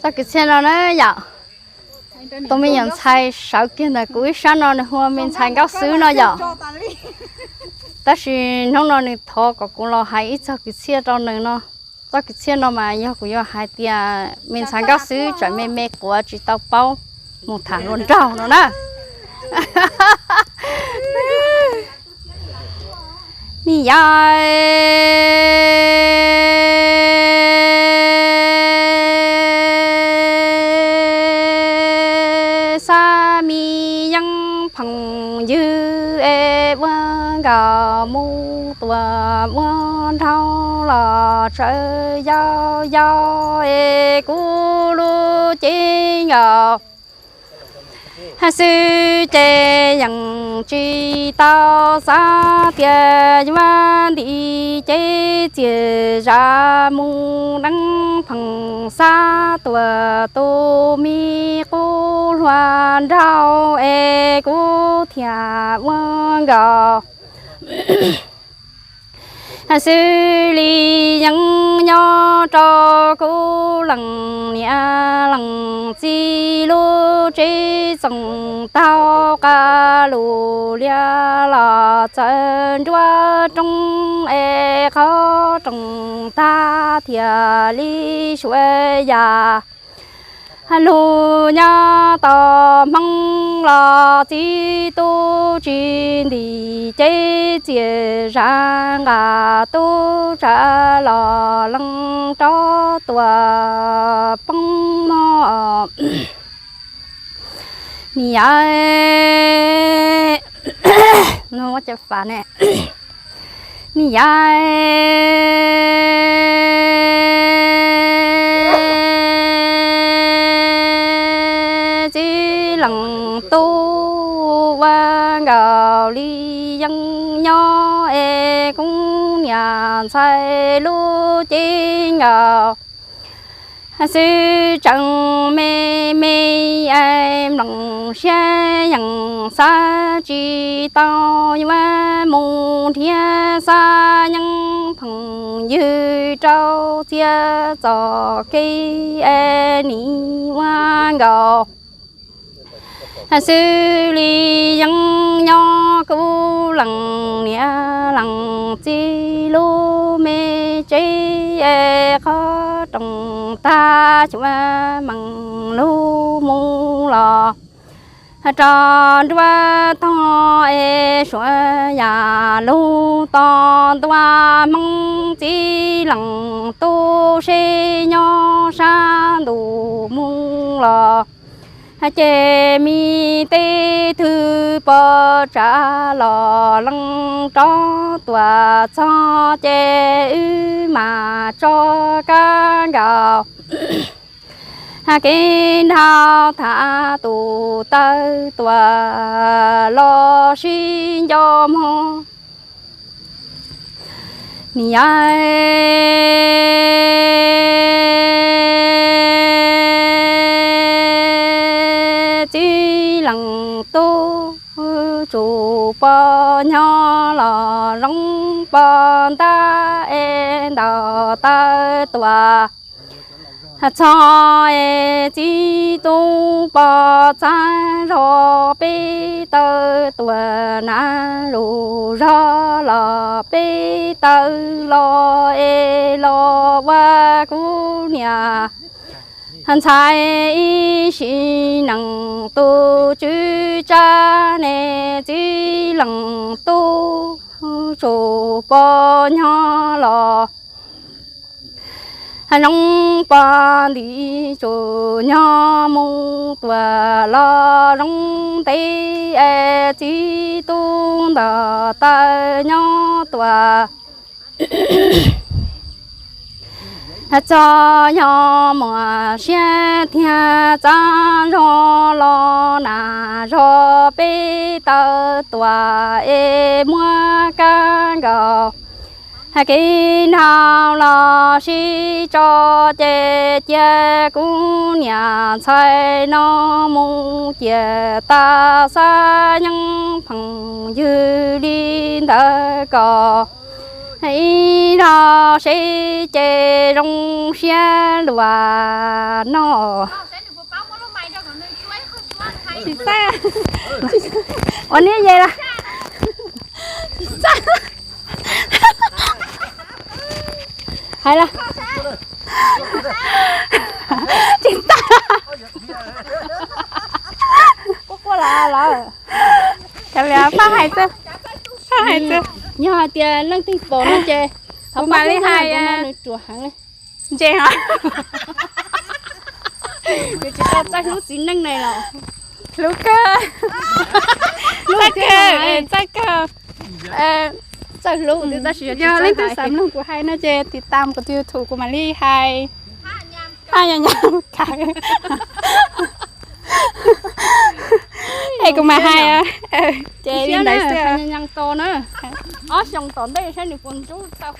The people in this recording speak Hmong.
Txoj kwv txhiaj no na yom, tus me nyuam ntxhais sawv kiag ntawm kuv ib sab no nws hu ua me ntxhais Nkauj Xwb no yom. Tab sis hnub no nws thov kom kuv los hais ib txog kwv txhiaj rau nws no. Txoj kwv txhiaj no mas yog kuv yuav hais tias me ntxhais Nkauj Xwb tseem me me quav tsis tau paub, mus tham hluas nraug no na. Ni yog xab mi yeeb phoom ywg es ua nkaus mus tuam ua nraug los tsawv yau yau es kuv lub cev nkaus xwb ces yeej tsis tau xav tias yuav nti cev txias zam mus deev phoom xab tuam tus me qub hluas nraug es kuv thiaj ua nkaus xwb li yeej nyob rau kuv leej niam leej txiv lub tsev txoos taug qab lus liab los txawv nruab roob es qhov rooj tag thiaj li suav yam lug nyob tom Hmoob los txiv tub tsis nti cev txias zam nqa tub tsav los leej rov tuam poob mog. Ni yog ne, ni yog txiv leej tub ua nkaus li yeej nyob es kuv niam ntxhais lub cev nkaus xwb tseem me me es mloog siab yeej xav tsis tau yuav mus nrhiav xab yeeb phoom ywg rau txia txoj kev es nim ua nkaus xwb li yeej nyob kuv leej niam leej txiv lub me tsev es qhov rooj tag xyuam meej lug mus los rau nruab tog es suav yam lug tos ntua Hmoob txiv leej tub seb nyob sab ntuj mus los ces me teb thwj pov tsam los leej rov tuam txog ces wb mam tso kab nkaus kev nrau tham tus taw tuam los sib nco mog. Ni yog txiv leej tub tsuas pom nyob los zoo pom ntab es ntaus taw tuam txog es txiv tub pom txav zog peb taw tuam na lug zog los peb taw los es los ua kuv niam ntxhais ib sim neej tus tswv tsab ne txiv leej tub tsuas pom nyob los zoo pom nti tsuas nyob mus tuam los zoo ntev es txiv tub ntaus taw nyob tuam txog yog muaj siab thiab txav zog los na zog peb taw tuam es muab kab nkaus kev nrau los sib tso ces cia kuv niam ntxhais no mus ciam tas xab yeeb phoom ywg li ntawd kom Ib no seb ces zoo siab luag no. Tsis txawj, ua niam yau lawm. Tsis txawj. Hais los. Tsis txawj. Quaj quaj los lawm. Kav liam, pab hais xwb, pab hais xwb. Yog hais tias leej twg pom no ces kuv mam li hais, nws ruam heev li. Ntse os. Nws tsis tau txawj hlub txiv neej ne los? Hlub kawg. Txawj kawg, txawj kawg. Txawj hlub, yog leej twg xav mloog kuv hais no ces tiv tam kuv tus YouTube, kuv mam li hais. Haj yam nyam kawg. Es kuv mam hais, ces li ntawd xwb. Ob xyoos tom ntej saib nws puas ntsub tau.